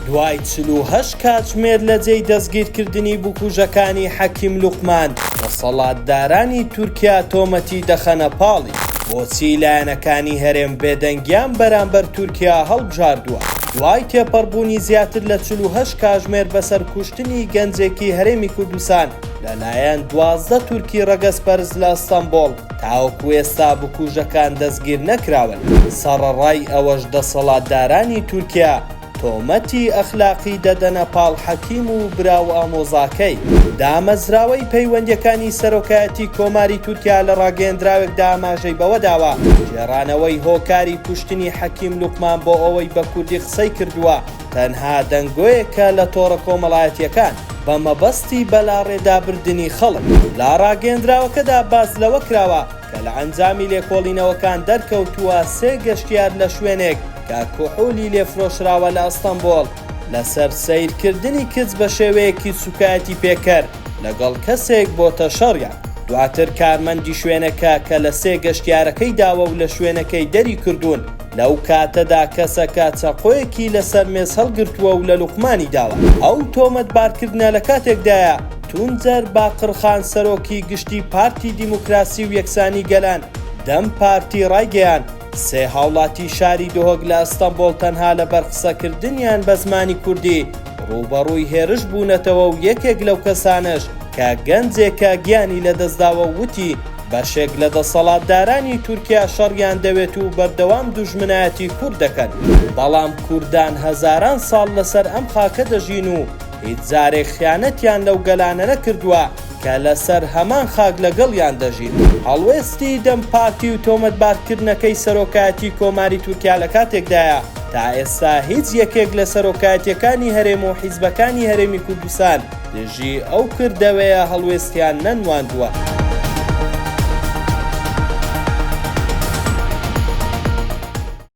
دوای 48 کاتژمێر لە جێی دەستگیرکردنی بکوژەکانی حەکیم لوقمان، دەسەڵاتدارانی تورکیا تۆمەتی دەخەنە پاڵی. بۆچی لایەنەکانی هەرێم بێدەنگیان بەرامبەر تورکیا هەڵبژاردووە؟ دوای تێپەڕبوونی زیاتر لە 48 کاژمێر بەسەر کوشتنی گەنجێکی هەرێمی کوردستان لەلایەن 12 تورکی ڕەگەزپەرست لە ئەستەنبۆڵ، تاوەکو ئێستا بکوژەکان دەستگیر نەکراون، سەڕەڕای ئەوەش دەسەڵاتدارانی تورکیا تۆمەتی ئەخلاقی دەدەنە پاڵ حەکیم و برا و ئامۆزاکەی. دامەزراوەی پەیوەندییەکانی سەرۆکایەتی کۆماری تورکیا لە ڕاگەیەندراوێکدا ئاماژەی بەوەداوە، گێڕانەوەی هۆکاری کوشتنی حەکیم لوقمان بۆ ئەوەی بە کوردی قسەی کردووە، تەنها دەنگۆیەکە لە تۆڕە کۆمەڵایەتییەکان بە مەبەستی بەلاڕێدابردنی خەڵک. لە ڕاگەیەندراوەکەدا باس لەوە کراوە کە لە ئەنجامی لێکۆڵینەوەکان دەرکەوتووە سێ گەشتیار لە شوێنێک کە کحولی لێ فرۆشراوە لە ئەستەنبۆڵ لەسەر سەیرکردنی کچ بە شێوەیەکی سوکایەتی پێکەر لەگەڵ کەسێک بۆتە شەڕیان دواتر کارمەندی شوێنەکە کە لە سێ گەشتیارەکەی داوە و لە شوێنەکەی دەری کردوون لەو کاتەدا کەسەکە چەقۆیەکی لەسەر مێز هەڵگرتووە و لە لوقمانی داوە. ئەو تۆمەتبارکردنە لە کاتێکدایە، تونجەر باقرخان سەرۆکی گشتی پارتی دیموکراسی و یەکسانی گەلان، دەم پارتی، ڕایگەیاند، سێ هاوڵاتی شاری دهۆک لە ئەستەنبۆڵ تەنها لەبەر قسەکردنیان بە زمانی کوردی ڕووبەڕووی هێرش بوونەتەوە و یەکێک لەو کەسانەش کە گەنجێکە گیانی لەدەستداوە و وتی، بەشێک لە دەسەڵاتدارانی تورکیا شەڕیان دەوێت و بەردەوام دوژمنایەتی کورد دەکەن، بەڵام کوردان هەزاران ساڵ لەسەر ئەم خاکە دەژین و هیچ جارێک خیانەتیان لەو گەلانە نەکردووە کە لەسەر هەمان خاک لەگەڵیان دەژین. هەڵوێستی دەم پارتی و تۆمەتبارکردنەکەی سەرۆکایەتی کۆماری تورکیا لە کاتێکدایە، تا ئێستا هیچ یەکێک لە سەرۆکایەتییەکانی هەرێم و حیزبەکانی هەرێمی کوردستان دژی ئەو کردەوەیە هەڵوێستیان نەنواندووە.